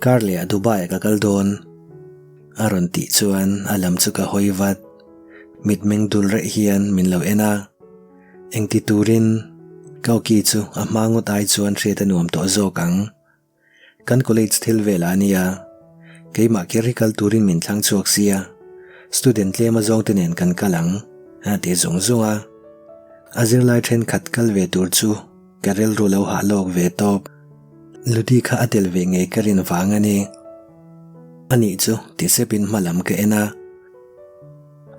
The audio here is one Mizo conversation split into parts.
Kar leh ah Dubai ah ka kal dawn. A rawn tih chuan a lam chu ka hawi vat. Mitmeng dul reh hian min lo en a. Engti turin ka awki chu a hma ngawt ai chuan hriat a nuam tawh zawk ang. Kan college thil velah a nia. Keimah kher hi kal turin min thlang chhuak sia. Student tlem a zawngte nen kan kal ang, a ti zung zung a. A zirlai thenkhat kal ve tur chu ka rilru lo hah lawk ve tawp. Ludi kha a tel ve ngei ka rin vang a ni. Anih chu ti sepin hma lam ka en a.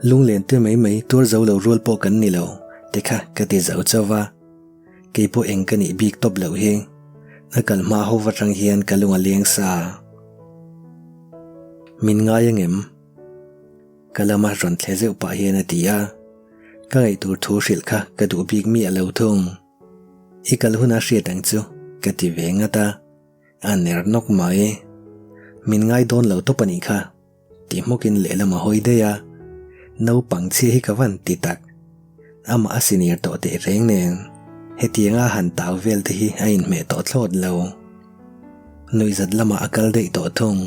Lunglen te mai mai tuar zo lo rual pawh kan ni lo te kha ka ti zo chauh va. Kei pawh eng ka nih bik tawp loh hi. A kal hma ho va tang hian ka lung a leng sa. Min ngai angem? Ka lama rawn thle zeuh pah hian a ti a. Ka ngaihtur thu hrilh kha ka duh bik miah lo thung. I kal huna hriat ang chu ka ti ve ngat a. A ner nawk mai. Min ngai dawn lo tawp a nih kha. Ti hmawkin lehlam a hawi daih a, naupang chhia hi ka van ti tak. Amah a senior tawh teh reng nen, hetianga a han tau vel te hi a inhmeh tawh thlawt lo. Nuihzat lamah a kal daih tawh thung.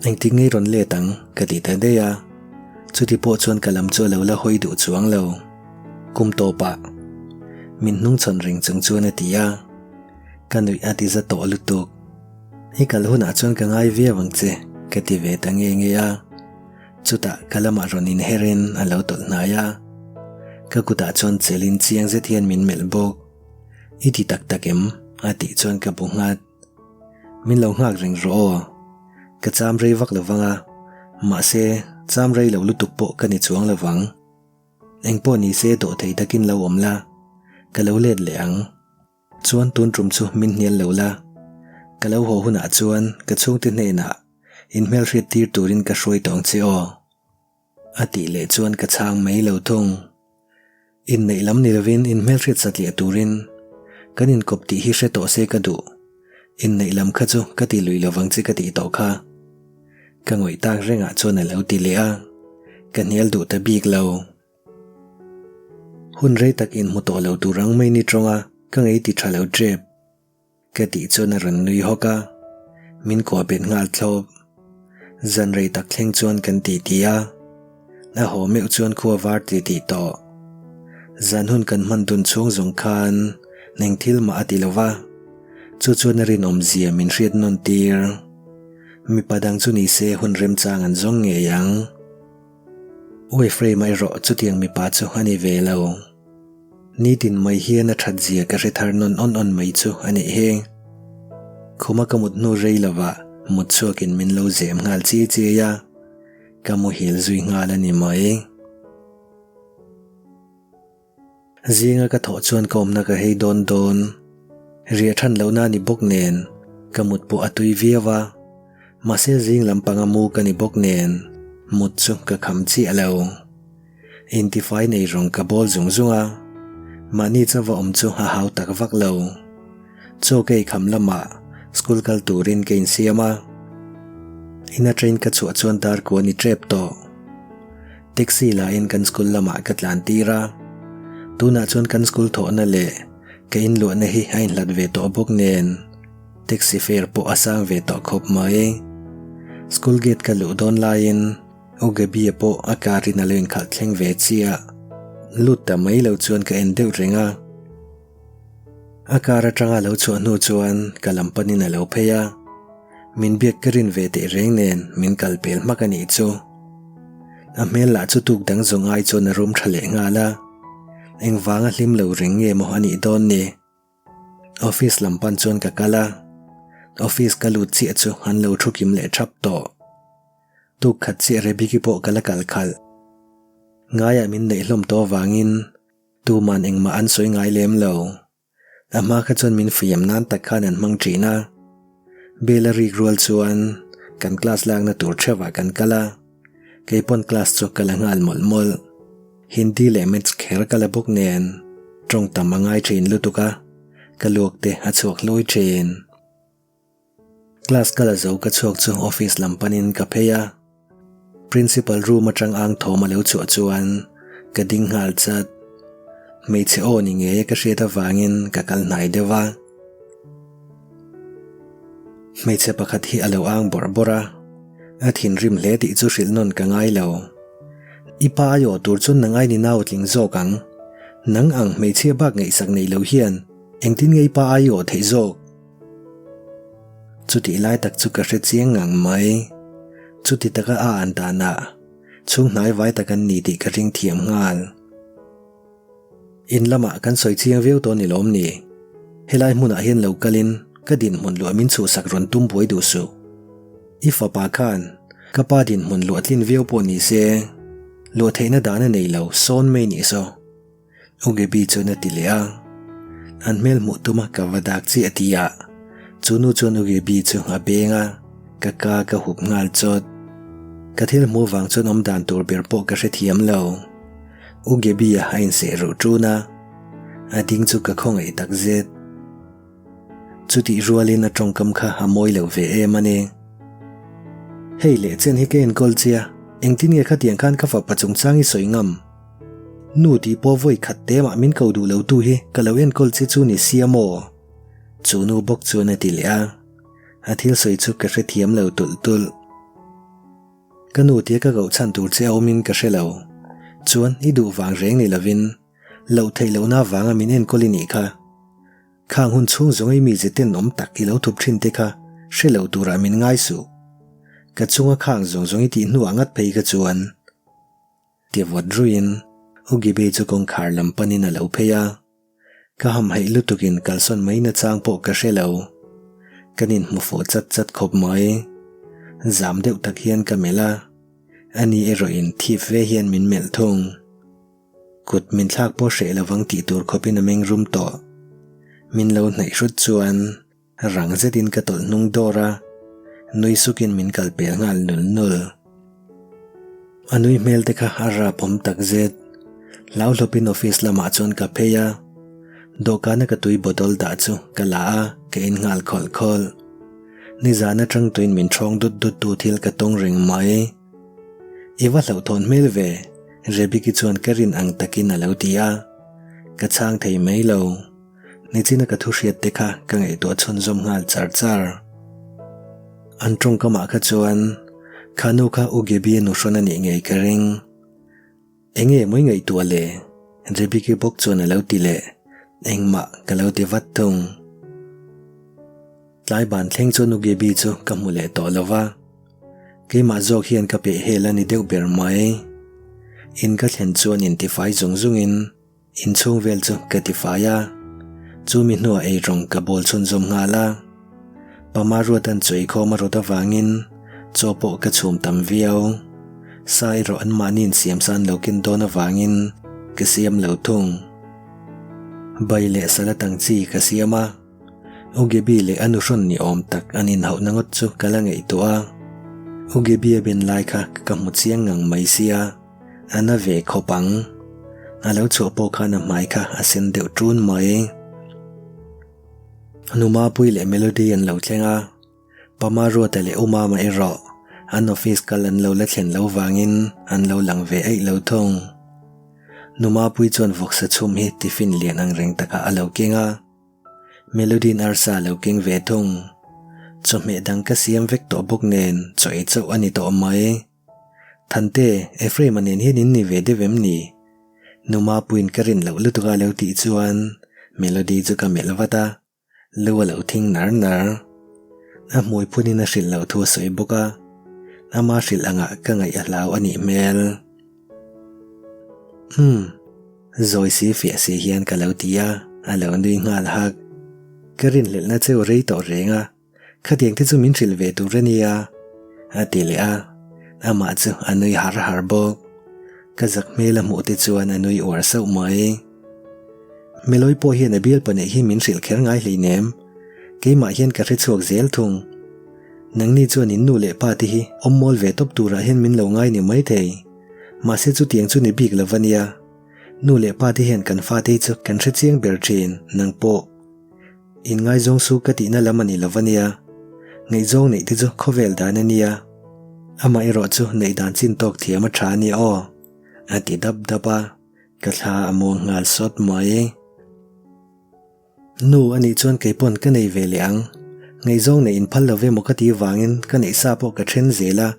Engtik ngei rawn let ang ka ti ta daih a, chuti pawh chuan ka lam chu a lo la hawi duh chuang lo. Kum tawpah min hnungchhawn reng chung chuan a ti a, ka nuih a ti za tawh lutuk. I kal hunah chuan ka ngai viau ang che, ka ti ve ta nge nge a. Chutah ka lamah rawn inherin a lo tawlh hnai a. Ka kutah chuan chelin chiang zet hian min melh bawk. I ti tak tak em? a tih chuan ka bu nghat. Min lo nghak reng rawh aw. Ka cham rei vak lo vang a, mahse cham rei lo lutuk pawh ka ni chuang lo vang. Engpawh ni se dawhthei takin lo awm la, ka lo let leh ang. Chuan tun tum chu min hnial lo la, ka lo haw hunah chuan ka chhungte hnenah inhmelhriat tir turin ka hruai tawng che aw. A tih leh chuan ka chhang mai lo thung. Inneih lam ni lovin inhmelhriat satliah turin kan inkawp tih hi hre tawh se ka duh. Inneih lam kha chu ka ti lui lovang che ka tih tawh kha. Ka ngawih tak rengah chuan a lo ti leh a, ka hnial duh ta bik lo. Hun rei tak inhmu tawh lo tur ang mai ni tawnga ka ngei ti tha lo tep. Ka tih chuan a rawn nui hawk a, min kuah bet nghal thlawp. Zan rei tak thleng chuan kan ti ti a, a haw meuh chuan khua var ti tih tawh. Zan hun kan hman dun chhung zawng khan eng thil mah a ti lo va, chu chuan a rinawmzia min hriat nawn tir. Mipa dang chu ni se hun remchang an zawng ngei ang. Uiframe erawh chutiang mipa chu a ni ve lo. Nitin mai hian a that zia ka hre thar nawn awn awn mai chu a nih hi. Khuma ka mut hnu rei lovah mut chhuakin min lo zem nghal chiai chiai a, ka muhil zui nghal a ni mai. Zinga ka thawh chuan ka awmna ka hei dawn dawn. Riah than lohna a ni bawk nen, ka mut pawh a tui viau a. Mahse zing lampanga mu ka ni bawk nen, mut chu ka kham chiah lo. Intifai nei rawng ka bawl zung zung a, mahni chauva awm chu a hau tak vak lo. Chaw ka eikham lamah school kal turin ka insiam a. Ina train ka chhuah chuan dar kua ni tep tawh. Taxi la in kan school lamah ka tlan tir a, tunah chuan kan school thawhna leh ka inluahna hi a inhlat ve tawh bawk nen taxi fare pawh a sang ve tawh khawp mai. School gate ka luh dawn laiin U Gaby-a pawh a car in a lo inkhalh thleng ve chiah. Lut ta mai lo chuan ka en deuh reng a. A car atanga lo chhuah hnu chuan ka lam panin a lo phei a, min biak ka rin ve teh reng nen min kal pel hmak a nih chu. A hmel lah chu tuk dang zawng ai chuan a rum tha leh nghal a, engvanga hlim lo reng nge maw a nih dawn ni. Office lam pan chuan ka kal a, office ka lut chiah chu an lo thu kim leh thap tawh. Tuk khat chiah Rebeki pawh ka la kal khalh. Ngaiah min neih hlawm tawh avangin Tuman engmah an sawi ngai lem lo. A hma kha chuan min fiam nan tak khan an hmang thin a. Bell a rik rual chuan kan class lakna tur theuhah kan kal a, keipawn class chu ka la nghal mawlh mawlh. Hindi leh Maths kher ka la bawk nen tawng tam a ngai thin lutuk a, ka luak te a chhuak hlawi thin. Class ka la zo ka chhuak chu office lam panin ka phei a, Principal room atang ang thawm a lo chhuah chuan ka ding nghal chat. Hmeichhe aw ni ngei a ka hriat avangin ka kal hnai deuh a. Hmeichhe pakhat hi a lo ang bawrh bawrh a, a thinrim hle tih chu hrilh nawn ka ngai lo. I pa aiawh tur chuan nang aini nau a tling zawk ang. Nang ang hmeichhia bak ngaihsak nei lo hian engtin nge i pa aiawh theih zawk? Chutih lai tak chu ka hre chiang ngang mai. Chuti taka a an danah chhung hnai vai tak an ni tih ka ring thiam nghal. In lamah kan sawi chiang viau tawh ni lawm ni? Helai hmunah hian lo kalin ka dinhmun luah min chhuhsak rawn tum buai duh suh. I fapa khan ka pa dinhmun luah tlin viau pawh ni se, luah theihna dan a nei lo sawn mai nih saw. U Gaby chuan a ti leh a. An hmel hmuh tuma ka va dak chiah ti a, chu nu chuan U Gaby chu a beng a, ka ka ka hup nghal chawt. Ka thil hmuh vang chuan awmdan tur ber pawh ka hrethiam lo. U Gaby-a a inseh ruh ṭun a, a ding chu ka khawngaih tak zet. Chutih rualin a ṭawngkam kha a mawi lo ve em a ni. Hei leh chen hi ka enkawl che a, engtin nge khatiang khan ka fapa chungchang i sawi ngam? Nu tih pawh vawi khat te mah min ko duh lo tu hi ka lo enkawl che chu ni sia maw? Chu nu bawk chuan a ti leh a, a thil sawi chu ka hrethiam lo tulh tulh. Ka nu tia ka koh chhan tur che a awmin ka hre lo. Chuan i duh vang reng ni lovin, loh theih lohna avanga min enkawl i nih kha. Khang hun chhung zawng i mize tenawm tak i lo thup thin te kha hre lo turah min ngai suh. Ka chunga khang zawng zawng i tih hnuah ngat phei kha chuan. Ti vawt ruiin U Gibe chu kawngkhar lam panin a lo phei a. Ka hamhaih lutukin kalsawn mai nachang pawh ka hre lo. Kan inhmu fuh chat chat khawp mai. Zam deuh tak hian ka melh a, ani erawhin thip ve hian min melh thung. Kut min thlak pawh hreh lovang tih tur khawpin a meng rum tawh. Min lo hnaih hrut chuan Rang zetin ka tawlh hnung dawr a, nui sukin min kal pel nghal nul nul. A nui hmel te kha a rap awm tak zet. Hlau hlawpin office lamah chuan ka phei a, dawhkana ka tui bottle dah chu ka la a, ka in nghal khawlh khawlh. Nizan atang tuin min ṭhawng dut dut tu thil ka tawng reng mai. I va hlauhthawn hmel ve, Rebeki chuan ka rin ang takin a lo ti a, ka chhang thei mai lo. Nichina ka thu hriat te kha ka ngaihtuah chhunzawm nghal char char. An tawngkamah kha chuan kha nu kha U Gaby-a nuhrawn a nih ngei ka ring. Enge mawi ngaihtuah le? Rebecca bawk chuan a lo ti leh. Engmah ka lo ti vat thung. Tlai ban thleng chuan U Gaby chu ka hmu leh tawh lo va. Keimah zawk hian ka peh hel a ni deuh ber mai. In ka thlen chuan intifai zung zungin Inchhung vel chu ka tifai a, chumi hnuah eirawng ka bawl chhunzawm nghal a. Pama Ruatan chaw eikhawm a rawt avangin chaw pawh ka chhum tam viau. Sa erawh anmahni insiam sa an lo ken dawn avangin ka siam lo thung. Bai leh salad ang chi ka siam a, U Gaby leh a nuhrawn ni awm tak an inhauhna ngawt chu ka la ngaihtuah a. U Gaby a ben lai kha ka hmu chiang ngang mai sia. A na ve khawp ang. A lo chhuah pawh khan a hmai kha a sen deuh ṭun mai. Numapui leh Melody an lo thleng a, Pama Ruata leh Umama erawh an office kal an lo la thlen lo vangin an lo lang ve eih lo thung. Numapui chuan vawksa chhum hi tiffin lian ang reng takah a lo keng a. Melody-in arsa a lo keng ve thung. Chawhmeh dang ka siam vek tawh bawk nen chaw ei chauh a ni tawh mai. Thante, Ephraim-a nen hian in ni ve deuh em ni? Nu Mapuiin ka rin loh lutuk a lo tih chuan Melody chu ka melh vat a, lu a lo thing nar nar. A hmui phunin a hrilh loh thu a sawi bawk a, ama hrilh angah ka ngaih a hlau a nih hmel. Umm, zawi si fiah si hian ka lo ti a, a lo nui nghal hak. Ka rinhlelhna cheu rei tawh reng a. Khatiang te chu min hrilh ve tur a nia, a ti leh a, amah chu a nui har har bawk. Ka zak hmel a hmuh te chuan a nui uar sauh mai. Melawi pawh hian a bialpa neih hi min hrilh kher ngai hleinem, keimah hian ka hre chhuak zel thung. Nangni chuan in nu leh pa te hi awm mawl ve tawp turah hian min lo ngai ni maithei, mahse chutiang chu ni bik lo va nia. Nu leh pa te hian kan fate hi chu kan hre chiang ber thin, nang pawh. Inngaizawng su ka tihna lam a ni lo va nia. Ngaihzawng neih te chu khawvel dan a nia. Amah erawh chu neih dan chin tawk thiam a tha a nia aw. A ti dap dap a, ka thla a muang nghal sawt mai. Nu a nih chuan kei pawn ka nei ve leh ang. Ngaihzawng neih in phal lo ve maw ka tih vangin ka neih sa pawh ka then zel a,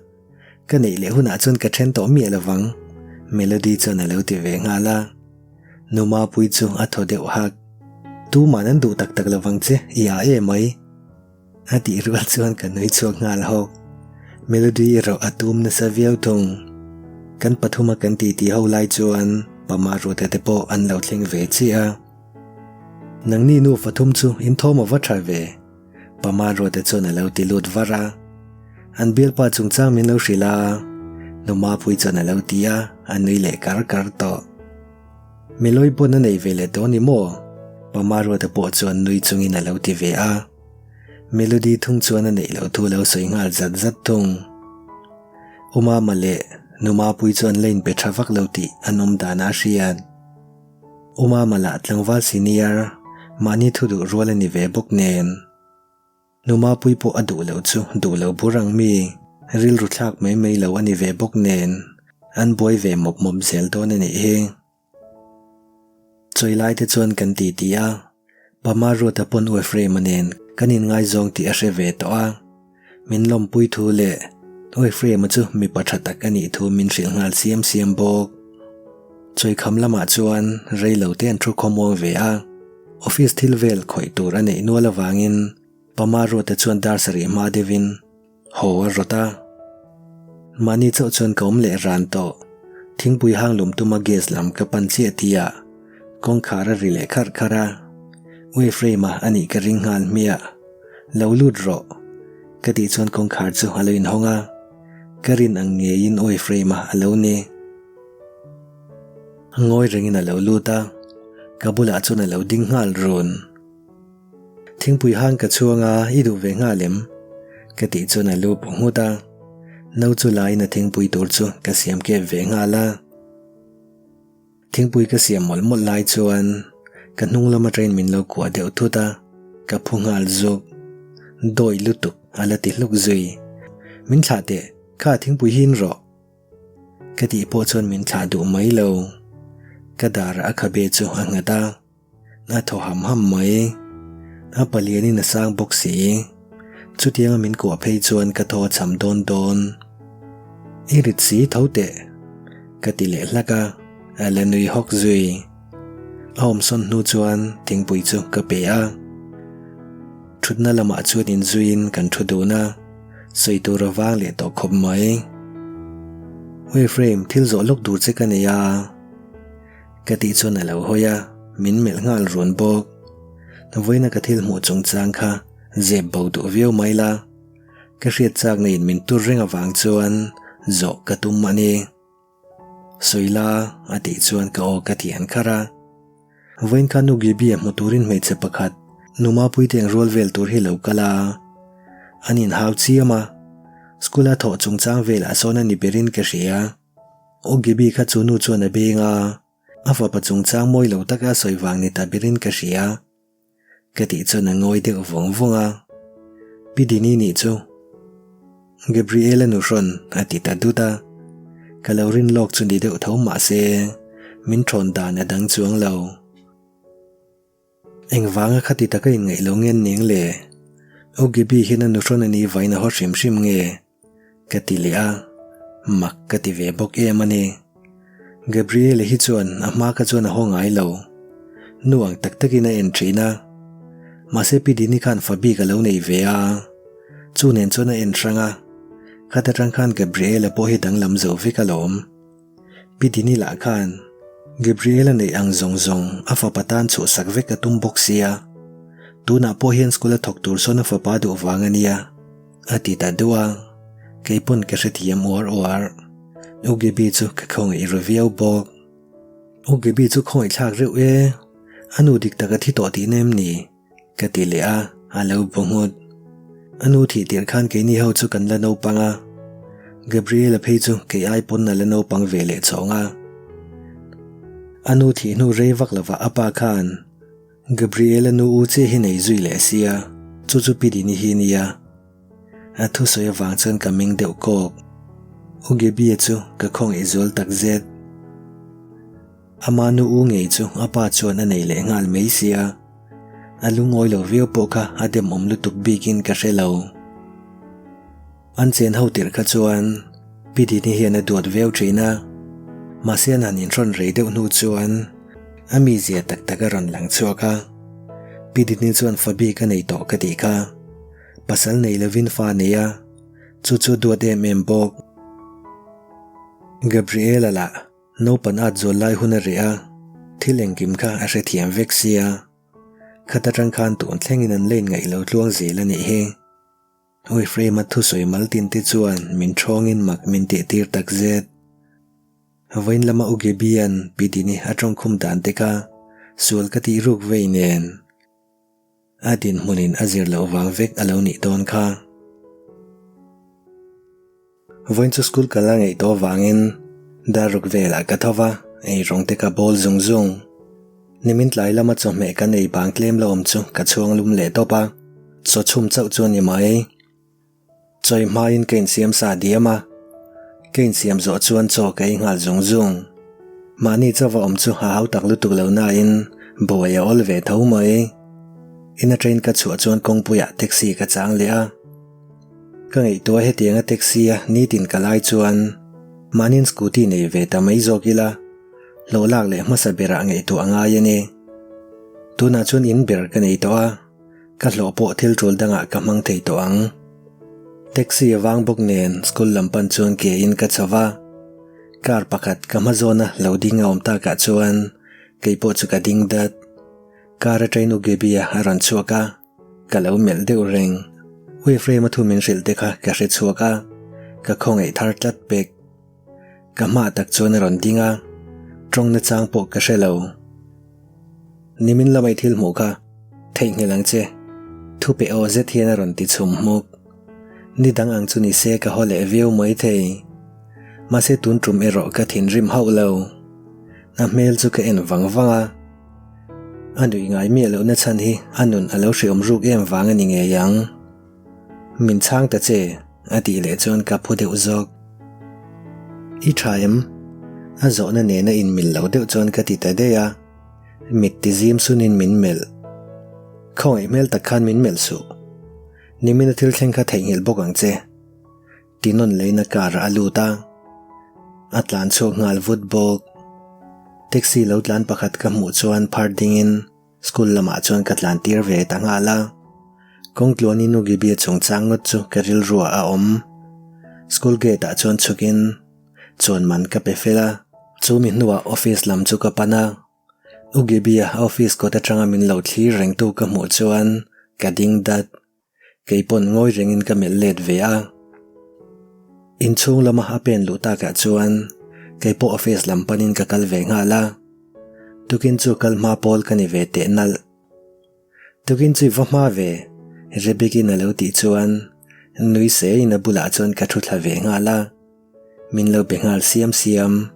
ka neih leh hunah chuan ka then tawh miah lovang, Melody chuan a lo ti ve nghal a. Nu Mapuii chu a thaw deuh hak. Tuman an duh tak tak lovang che, i a e mai. A tih rual chuan ka nui chhuak nghal hawk. Melody erawh a tum nasa viau thung. Kan pathuma kan titi ho lai chuan Pama Ruata te pawh an lo thleng ve chiah a. Nangni nu pathum chu in thawm a va tha ve. Pama Ruata chuan a lo ti lut var a. An bialpa chungchang min lo hrilh a, Nu Mapuii chuan a lo ti a, a nui leh kar kar tawh. Melawi pawn a nei ve leh tawh a ni maw? Pama Ruata pawh chuan nui chungin a lo ti ve a. Melody thung chuan a neih loh thu a lo sawi nghal zat zat thung. U Mama leh Nu Mapuii chuan la inpe tha vak lo tih an awm dan a hriat. U Mama lah tlangval senior, mahni thu duh rual a ni ve bawk nen. Nu Mapuii pawh a duh loh chu duh lo bur ang mi, rilru thlak mai mai lo a ni ve bawk nen, an buai ve mawp mawp zel dawn a nih hi. Chawi lai te chuan kan ti ti a, Pama Ruata pawn U Ephraim-a nen kan inngaizawng tih a hre ve tawh a, min lawmpui thu leh U Ephraim-a chu mipa tha tak a nih thu min hrilh nghal siam siam bawk. Chawi kham lamah chuan rei lo te an thu khawmuang ve a. Office thil vel khawih tur a neih nual avangin Pama Ruata chuan dar sarih hma deuhin haw a rawt a. Mahni chauh chuan ka awm leh ran tawh. Thingpui hang lum tuma gas lam ka pan chiah tihah kawngkhar a ri leh kharh kharh a. U Ephraim-a a nih ka ring nghal hmiah. Lo lut rawh. Ka tih chuan kawngkhar chu a lo inhawng a. Ka rin ang ngeiin U Ephraim-a a lo ni. Ngawi rengin a lo lut a, ka bulah chuan a lo ding nghal run. Thingpui hang ka chhuang a, i duh ve nghal em? Ka tih chuan a lu bu nghut a, no chu laiin a thingpui tur chu ka siam kep ve nghal a. Thingpui ka siam mawlh mawlh lai chuan ka hnung lam atangin min lo kuah deuh thut a, ka phu nghal zuk. Dawi lutuk a la ti hluk zui. Min thlah teh, kha thingpui hi in rawh. Ka tih pawh chuan min thlah duh mai lo. Ka darah a khabe chu a nghat a, a thaw ham ham mai. A palianin a sang bawk si. Chutianga min kuah phei chuan ka thaw a cham dawn dawn. I rit si tho teh, ka ti leh hlak a, a la nui hawk zui. A awmsawn hnu chuan thingpui chu ka pe a. Thutna lamah chuan inzuiin kan thu dun a. Sawi tur a vang leh tawh khawp mai. Ui Frame, thil zawh lawk tur che ka nei a. Ka tih chuan a lo hawi a, min melh nghal run bawk. Vawiina ka thil hmuh chungchang kha zep bo duh viau mai la. Ka hriat chakna in min tur reng avang chuan zawh ka tum a ni. Sawi la, a tih chuan ka aw ka ti an kharh a. Vawiin kha nu Gibby-a hmu turin hmeichhe pakhat nu Mapuite ang rual vel tur hi lo kal a. An inhau chiam a, school-a thawh chungchang velah sawn a ni berin ka hria. U Gibby kha chu nu chuan a beng a, a fapa chungchang mawi lo taka a sawi vang ni ta berin ka hria. Ka tih chuan a ngawi deuh vawng vawng a. Pi Dini nih chu Gabriela nuhrawn a ti ta dut a. Ka lo rin lawk chu ni deuh tho mah se min thawn dan a dang chuang lo. Engvanga khati taka inngaih lo ngen ning le? U Gaby hian a nuhrawn a nih vain a haw hrim hrim nge? Ka ti leh a, mak ka ti ve bawk em a ni. Gabriele hi chuan a hma kha chuan a haw ngai lo. Nu ang tak takin a en thin a. Mahse Pi Dini khan fa bik a lo nei ve a. Chu nen chuan a en hrang a. Khat atang khan Gabriele pawh hi danglam zo vek alawm. Pi Dini lah khan Gabriela neih ang zawng zawng a fapa tan chhuahsak vek a tum bawk sia. Tunah pawh hian school a thawk tur sawn a fapa duh vang a nia, a ti ta duh a. Kei pawn ka hrethiam uar uar. U Gaby chu ka khawngaih ru viau bawk. U Gaby chu khawngaih thlak reuh e, a nu dik tak a thi tawh tihna em ni? Ka ti leh a, a lo bu nghut. A nu thih tirh khan keini ho chu kan la naupang a, Gabriela phei chu kei ai pawn a la naupang ve leh chhawng a. A nu thih hnu rei vak lovah a pa khan Gabriela nu u che hi nei zui leh sia, chu chu Pi Dini hi nia. A thusawi avang chuan ka meng deuh kawk. U Gaby-a chu ka khawngaih zual takzet. Ama nu u ngei chu a pa chuan a nei leh nghal mai sia. A lungawi lo viau pawh kha a demawm lutuk bikin ka hre lo. An chen ho tirh kha chuan Pi Dini hian a duat viau thin a, mahse an han inhrawn rei deuh hnu chuan a mizia tak tak a rawn lang chhuak a. Pi Dini chuan fa bik a nei tawh ka tih kha, pasal nei lovin fa a nei a, chu chu duat em em bawk. Gabriela lah Naupan at zual lai hun a reh a, thil engkim kha a hrethiam vek sia. Khat atang khan tun thlengin an lane ngaih lo tluang zel a nih hi. Awi Frame-a thusawi mal tin te chuan min thawngin mak min tih tir tak zet. Vawiin lama U Gaby-a'n Pi Dini a tawngkhum dan te kha sual ka tih ruk vei nen. A dinhmunin a zir loh vang vek a lo nih dawn kha. Vawiin chu school kal a ngaih tawh vangin dar ruk velah ka tho va, ei rawng te ka bawl zung zung. Nimin tlai lama chawhmeh kan ei bang tlem lo awm chu ka chhuang lum leh tawp a, chaw chhum chauh chu a ni mai. Chawi hmain ka insiam sa diam a, ka insiam zawh chuan chaw ka ei nghal zung zung. Mahni chauva awm chu a hau tak lutuk lo nain buai a awl ve tho mai. In aṭain ka chhuah chuan kawngpuiah taxi ka chang leh a. Ka ngaihtuah hetianga taxi a nitin ka lai chuan mahniin scooty nei ve ta mai zawk ila, hlawh lak leh hmasa berah ngaihtuah a ngai a ni. Tunah chuan in ber ka nei tawh a. Ka hlawh pawh thil tul dangah ka hmang thei tawh ang. Taxi a vang bawk nen school lam pan chuan ke in ka chho va. Car pakhat ka hma zawna lo ding a awm takah chuan kei pawh chu ka ding dat. Car atangin U Gaby-a a rawn chhuak a, ka lo melh deuh reng. U Ephraim-a thu min hrilh te kha ka hre chhuak a, ka khawngaih thar tlat pek. Ka hma tak chuan a rawn ding a, tawng nachang pawh ka hre lo. Nimin lamai thil hmuh kha theihnghilh ang che, thu pe aw zet hian a rawn ti chhum hmuk. Ni dang ang chu ni se ka haw leh viau mai thei. Mahse tun tum erawh ka thinrim hauh lo. A hmel chu ka en vang vang a. A nuih ngai miah lohna chhan hi a nun a lo hreawm ruk em vang a ni ngei ang. Min chhang ta che, a tih leh chuan ka phu deuh zawk. I tha em? A zawhna nena inmil lo deuh chuan ka ti ta daih a. Mit ti zim sunin min melh. Khawngaih hmel tak khan min melh suh. Nimina thil thleng kha theihnghilh bawk ang che. Ti nawn leina car ah a lut a. A tlan chhuak nghal vut bawk. Taxi lo tlan pakhat ka hmuh chuan phar dingin School lamah chuan ka tlan tir ve ta nghal a. Kawng tluanin U Gibia chungchang ngawt chu ka rilruah a awm. School gate ah chuan chhukin chuan man ka pe fel a. Chu mi hnuah office lam chu ka pan a. U Gibia office kawt atanga min lo thlir rengtu ka hmuh chuan ka ding dat. Kei pawn ngawi rengin ka melh let ve a. Inchhung lama a pen luh takah chuan kei pawh office lam panin ka kal ve nghal a. Tukin chu kal hma pawl ka ni ve teh nalh. Tukin chu i va hma ve, Rebecca-in a lo tih chuan nui seiin a bulah chuan ka thu thla ve nghal a. Min lo be nghal siam siam.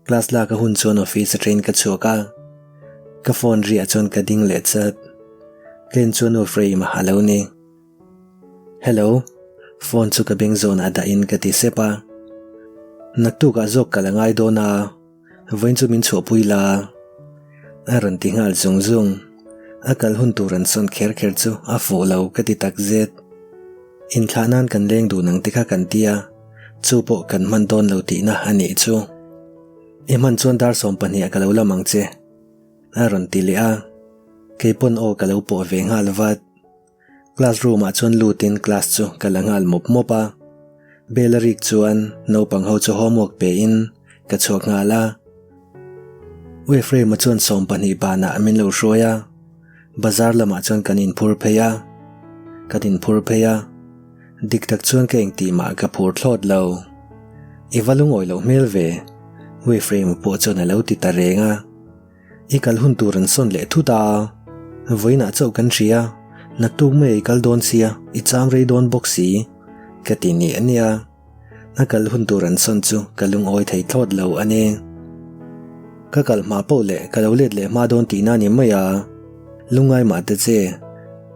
Class lak a hun chuan office atangin ka chhuak a, ka phone riah chuan ka ding leh chat. Ka en chuan U Frame a lo ni. Hello, phone chu ka beng zawnah dahin ka ti sep a. Naktukah zawk ka la ngai dawn a, vawiin chu min chhuahpui la. A rawn ti nghal zung zung. A kal hun tur an sawn kher kher chu a fuh lo ka ti takzet. Inthlah nan kan leng dun ang te kha kan ti a. Chu pawh kan hman dawn lo tihna a nih chu. I hman chuan dar 12 ah ka lo lam ang che, a rawn ti leh a. Kei pawn aw ka lo pawh ve nghal vat. Class room ah chuan lutin class chu ka la nghal mawp mawp a. Bell a rik chuan naupang ho chu homework pe in ka chhuak nghal a. U Ephraim-a chuan 12 banah min lo hruai a. Bazar lamah chuan kan inphur phei a. Kan inphur phei a. Dik tak chuan ka engtih mah ka phur thlawt lo. I va lungawi loh hmel ve, U Ephraim-a pawh chuan a lo ti ta reng a. I kal hun tur an sawn leh thut a, vawiinah chauh kan hria, naktuk mai i kal dawn sia, i cham rei dawn bawk si, ka ti niah niah a. A kal hun tur an sawn chu ka lungawi thei thlawt lo a ni. Ka kal hma poh leh ka lo let leh hma dawn tihna ni mai a, lungngai mah ta che,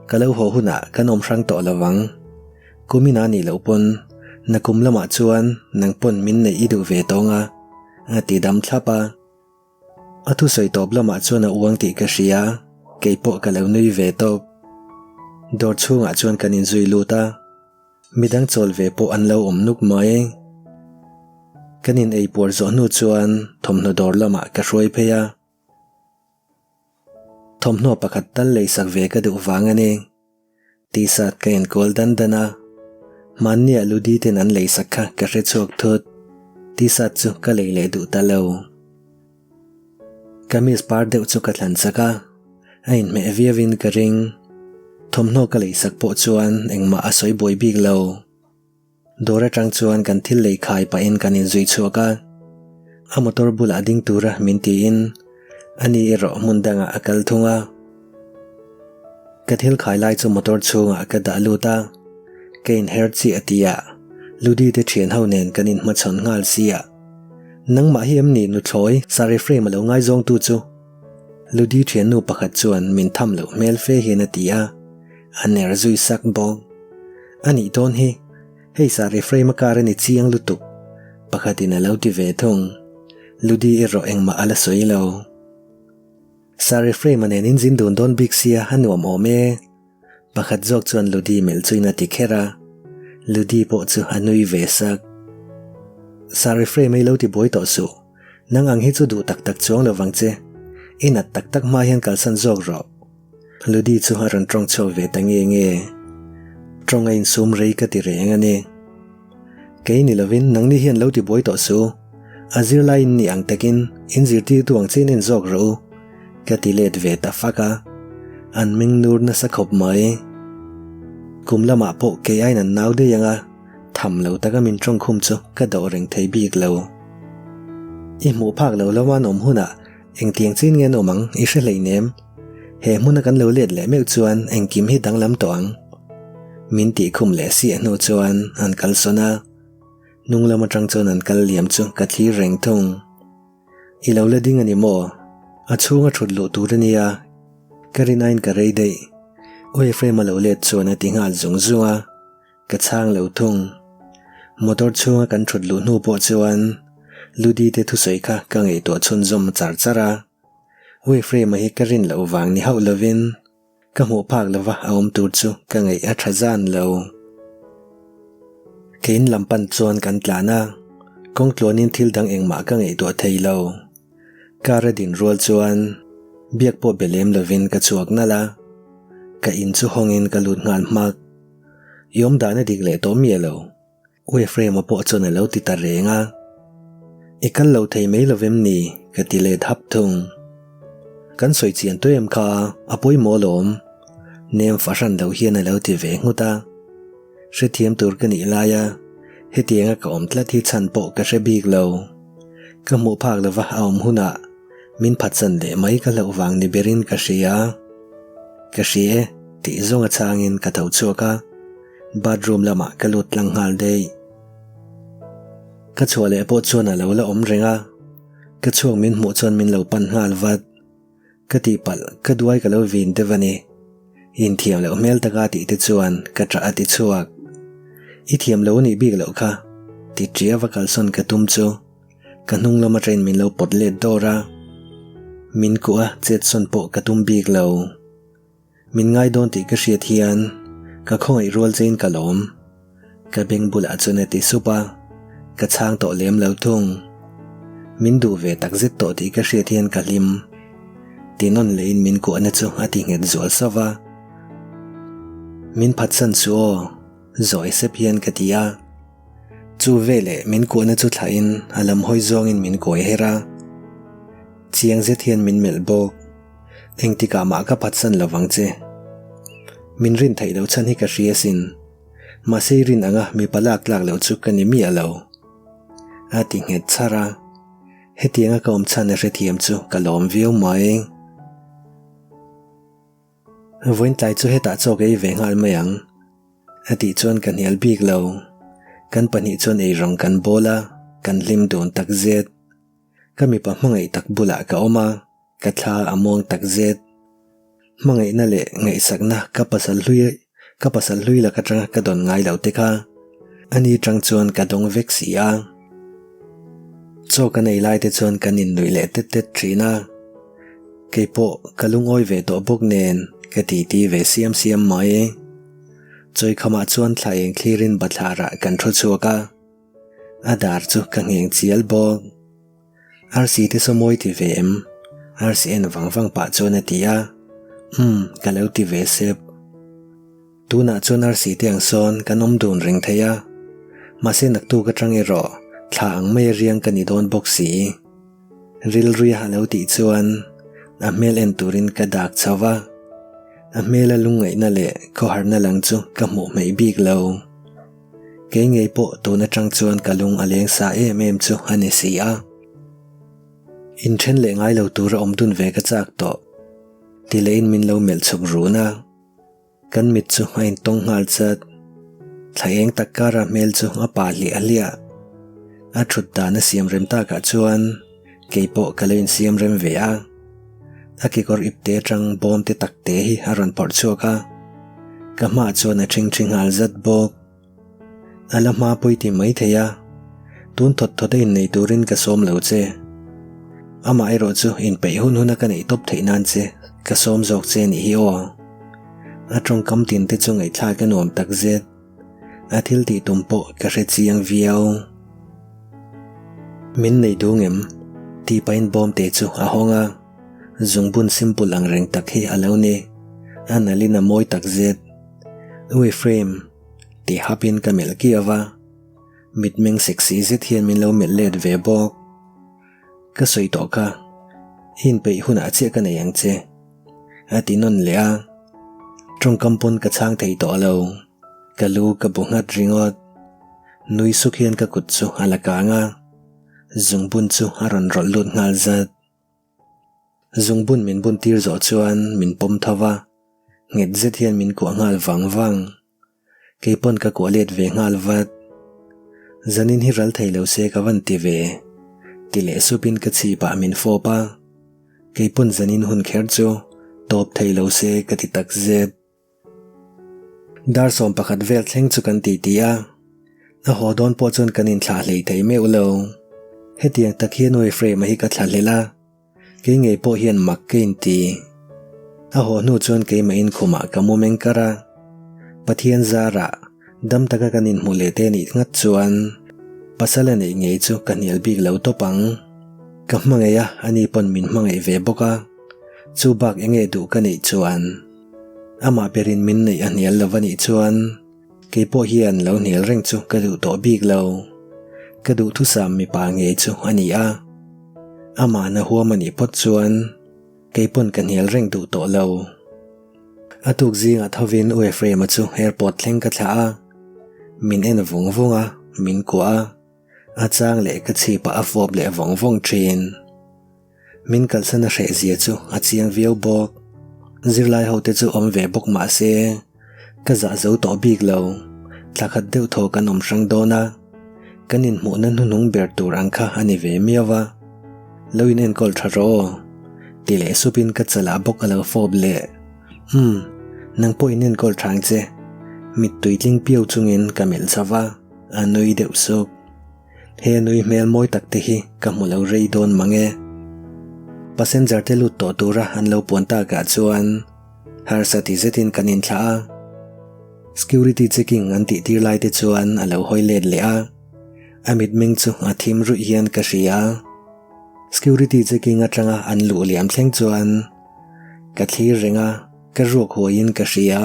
ka lo haw hunah kan awm hrang tawh lo vang. Kumin a nih loh pawn nakum lamah chuan nang pawn min neih i duh ve tawng a, a ti dam thlap a. A thusawi tawp lamah chuan a uang tih ka hria. Keipawh ka lo nui ve tawp. Dawr chhungah chuan kan inzui lut a, midang chawl ve pawh an lo awm nuk mai. Kan in ei puar zawh hnu chuan thawmhnaw dawr lamah ka hruai phei a. Thawmhnaw pakhat tal leisak ve ka duh vang a ni. T-shirt ka enkawl dan dan a, hmannia Ludi ten an leisak kha ka hre chhuak thut. T-shirt chu ka lei leh duh ta lo. Kamis par deuh chu ka thlan chak a, a inhmeh viauin ka ring. Thawmhnaw ka leisak pawh chuan engmah a sawi buai bik lo. Dawr atang chuan kan thil lei khai pahin kan inzui chhuak a, a motor bulah ding tura min tiin ani erawh hmun dangah a kal thung a. Ka thil khai lai chu motor chhungah ka dah lut a, ka inher chiah tihah Ludi te thian ho nen kan inhmachhawn nghal sia. Nangmah hi em ni nuthlawi Sir Ephraim a lo ngaizawngtu chu? Ludi thiannu pakhat chuan min tham loh hmel fe hian a ti a. A ner zui sak bawk. A nih dawn hi, hei sar Ephraim-a kar a ni chiang lutuk. Pakhatin a lo ti ve thung. Ludi erawh engmah a la sawi lo. Sar Ephraim-a nen in zin dun dawn bik sia a nuam awm e. Pakhat zawk chuan Ludi melh chuin a ti kher a. Ludi pawh chu a nui ve sak. Sar Ephraim-a i lo ti buai tawh suh. Nang ang hi chu duh tak tak chuang lo vang che. I nat tak tak hma hian kalsan zawk rawh. Ludi chu a rawn tawng chhuak ve ta nge nge. Tawng a insum rei ka ti reng a ni. Kei ni lovin nangni hian lo ti buai tawh suh. A zirlai in nih ang takin in zirtirtu ang che in en zawk rawh u. Ka ti let ve ta fak a. An meng nur nasa khawp mai. Kum lamah pawh kei aiin an nau daih ang a, tham lo taka min tawng khum chu ka dawh reng thei bik lo. I hmuh phak lo lama an awm hunah Engtiang chin nge an awm ang i hre hleinem. He hmuna kan lo let leh meuh chuan engkim hi danglam tawh ang. Min tih khum leh siah hnu chuan an kal sawn a. Hnung lam atang chuan an kal liam chu ka thlir reng thung. I lo la ding a ni maw? A chhunga thut luh tur a nia. Ka rin aiin ka rei daih. U Ephraim a lo let chuan a ti nghal zung zung a. Ka chhang lo thung. Motor chhunga kan thut luh hnu pawh chuan Ludi te thusawi kha ka ngaihtuah chhunzawm char char a. Wayframe-a hi ka rin loh vang ni hauh lovin ka hmuh phak lova a awm tur chu ka ngaih a tha zan lo. Ka in lam pan chuan kan tlan a, kawng tluanin thil dang engmah ka ngaihtuah thei lo. Car a din rual chuan biak pawh be lem lovin ka chhuak nalh a, ka in chu hawngin ka lut nghal hmak. I awm dan a dik leh tawh miah lo. U Ephraim-a pawh chuan a lo ti ta reng a. I kal lo thei mai lo vem ni? ka ti let hap thung. Kan sawi chian tawh em kha, a pawimawh alawm. Nem fahran lo hian a lo ti ve nghut a. Hrethiam tur ka nih laia hetianga ka awm tlat hi chhan pawh ka hre bik lo. Ka hmuh phak lova a awm hunah min phatsan leh mai ka hlauh vang ni berin ka hria. Ka hria e tih zawng a changin ka tho chhuak a, bathroom lamah ka lut tlang nghal daih. Ka chhuah leh pawh chuan a lo la awm reng a, ka chhuak min hmuh chuan min lo pan nghal vat. Ka tihpalh, ka duai ka lo vin deuh a ni. Inthiam loh hmel taka tih te chuan ka ṭah a ti chhuak. I thiam lo anih bik loh kha, ti ṭia va kalsawn ka tum chu. Ka hnung lama train min lo pawt let dawr a, min kuh a chetsawn pawh ka tum bik lo. Min ngai dawn tih ka hriat hian ka khawngaih rual chein ka lawm. Ka beng bulah chuan a ti sup a, ka chhang tawh lem lo thung. Min duh ve takzet tawh tih ka hriat hian ka hlim. Tinawn lehin min kuahna chu a ti nghet zual sauh va. Min phatsan suh aw, zawi sep hian ka ti a. Chu veleh min kuahna chu thlahin a lam hawi zawngin min kuai her a. Chiang zet hian min melh bawk. Engtikah mah ka phatsan lo vang che. Min rin theih loh chhan hi ka hria asin. Mahse i rin anga mipa lak tlak loh chu ka ni miah lo. A ti nghet char a. Hetianga ka awm chhan a hrethiam chu ka lawm viau mai. Vawiin tlai chu hetah chaw ka ei ve nghal mai ang. A tih chuan ka hnial bik lo. Kan pahnih chuan eirawng kan bawl a, kan hlim dun tak zet. Ka mipa hmangaih tak bulah ka awm a, ka thla a muang tak zet. Hmangaihna leh ngaihsakna ka pasal hlui ka pasal hlui lak atanga ka dawn ngai lo te kha ani tang chuan ka dawng vek si a. Chaw kan ei lai te chuan kan innuih leh tet tet thin a. Keipawh ka lungawi ve tawh bawk nen ka titi ve siam siam mai. Chawikhamah chuan thla eng thlirin bathlarah kan thu chhuak a, a dar chu ka ngheng chial bawk. Arsi te saw mawi ti ve em? Arsi en vang vang pah chuan a ti a, Umm, ka lo ti ve sep. Tunah chuan arsi te ang sawn kan awm dun reng thei a, mahse naktuk atang erawh thla ang mai a riang ka ni dawn bawk si. Rilruia a lo tih chuan a hmel en turin ka dak chho va, a hmela lungngaihna leh khawharna lang chu ka hmuh hmeih bik lo. Kei ngei pawh tun atang chuan ka lung a leng sa em em chu a ni si a. Inthen leh ngai lo tura awm dun ve ka chak tawh, ti lehin min lo melh chhuk run a. Kan mit chu a intawng nghal chat. Thla eng tak kara hmel chu a pa hliah hliah. A thut dan a siam rem takah chuan kei pawh ka lo insiam rem ve a. A kekawr ipte atang bawm te tak te hi a rawn phawrh chhuak a. Ka hmaah chuan a ṭhingṭhi nghal zat bawk. A la hma pawi ti mai thei a, tun thawt thawt a innei turin ka sawm lo che. Amah erawh chu inpeih hun huna ka neih tawp theih nan che ka sawm zawk che nih hi aw. A tawngkam tin te chu ngaihthlak a nuam tak zet. A thil tih tum pawh ka hre chiang viau. Min nei dung em? Tih pahin bawmte chu a hawng a, zungbun simple ang reng tak hi a lo ni. A nalhin a mawi tak zet. Ui frame. Ti hapin ka melh kiau a, mitmeng sexy zet hian min lo melh let ve bawk. Ka sawi tawh kha, i inpeih hunah chiah ka nei ang che, a ti nawn leh a. Tawngkam pawn ka chhang thei tawh lo, ka lu ka bu nghat ringawt. Nui suk hian ka kut chu a la kang a, zungbun chu a rawn rawlh lut nghal zat. Zungbun min bun tir zawh chuan min pawm tho va, nghet zet hian min kuah nghal vang vang. Kei pawn ka kuah let ve nghal vat. Zanin hi ral thei lo se ka van ti ve. Ti leh supin ka chhipah min fawp a. Kei pawn zanin hun kher chu tawp thei lo se ka ti tak zet. Dar 11 vel thleng chu kan ti ti a. A haw dawn pawh chuan kan inthlah hlei thei meuh lo. Hetiang tak hian Ephraim-a hi ka thla hlel a. Kei ngei pawh hian mak ka inti. A haw hnu chuan keimah in khumah ka mu meng kar a. Pathian zarah dam taka kan inhmuh leh te nih ngat chuan pasal a neih ngei chu ka hnial bik lo tawp ang. Ka hmangaih a, ani pawn min hmangaih ve bawk a. Chu bak eng nge duh ka neih chuan amah berin min neih a hnial lo va nih chuan Kei pawh hian lo hnial reng chu ka duh tawh bik lo. Ka duhthusam mipa ngei chu a ni a. Amahna huam a nih phawt chuan kei pawn ka hnial reng duh tawh lo. A tuk zingah thovin U Ephraim-a chu airport thleng ka thlah a. Min en vung vung a, min kuah a. A chang leh ka chhipah a fawp leh vawng vawng thin. Min kalsan a hreh zia chu a chiang viau bawk. Zirlai ho te chu awm ve bawk mah se ka zah zo tawh bik lo. Thla khat deuh thaw kan awm hrang dawn a, kan inhmuhna hnuhnung ber tur ang kha a ni ve miau a. Lo in enkawl tha rawh aw. Ti leh supin ka chalah bawk a lo fawp leh. Umm, nang pawh in enkawl tha ang che. Mittui tling piau chungin ka melh chho va, a nui deuh suk. He nui hmel mawi tak te hi ka hmu lo rei dawn mang e. Passenger te lut tawh tura an lo puan takah chuan harsa ti zetin kan inthlah a. Security checking an tih tir lai te chuan a lo hawi let leh a. A mitmeng chu a thim ruih hian ka hria. Security checking atanga an luh liam thleng chuan ka thlir reng a, ka ruak huaiin ka hria.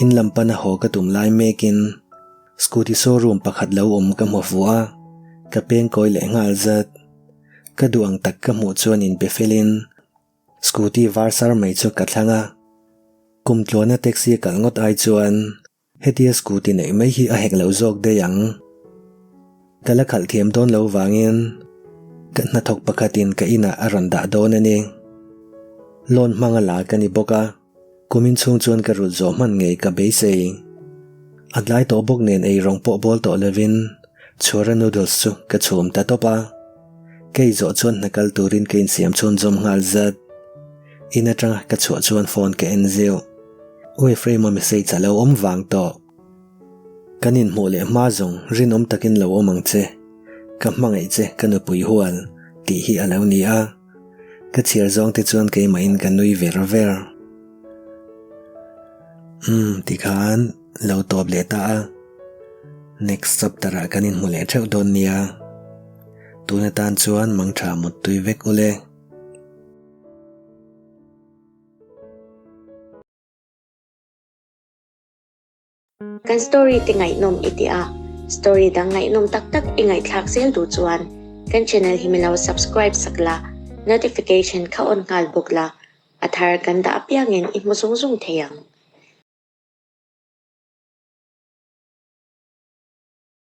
In lam pana haw ka tum lai mekin Scooty showroom pakhat lo awm ka hmu fuh a, ka peng kawi leh nghal zat. Ka duh ang tak ka hmuh chuan inpe felin scooty var sar mai chu ka thlang a. Kum tluana taxi a kalh ngawt ai chuan hetia scooty neih mai hi a hek lo zawk daih ang. Ka la khalh thiam dawn lo vangin ka hnathawk pakhatin ka inah a rawn dah dawn a ni. Loan hmanga la ka ni bawk a. Kumin chhung chuan ka rulh zawh hman ngei ka beisei. A tlai tawh bawk nen ei rawng pawh bawl tawh lovin chhuara noodles chu ka chhum ta tawp a. Ka ei zawh chuan hna kal turin ka insiam chhunzawm nghal zat. In atanga ka chhuah chuan phone ka en zeuh. U Ephraim-a message a lo awm vang tawh. Kan inhmuh leh hma zawng rinawm takin lo awm ang che. Ka hmangaih che ka nupui hual tih hi a lo ni a. Ka chhiar zawng te chuan keimahin ka nui ver ver. Umm tikhan lo tawp leh ta a. Next chapter ah kan inhmu leh theuh dawn nia. Tun atan chuan mangtha muttui vek ule. Kan story te ngaihnawm i ti a, story dang ngaihnawm tak tak i ngaihthlak zel duh chuan kan channel hi milo subscribe sak la, notification kha on nghal bawk la, a thar kan dah apiangin i hmu zung zung thei ang.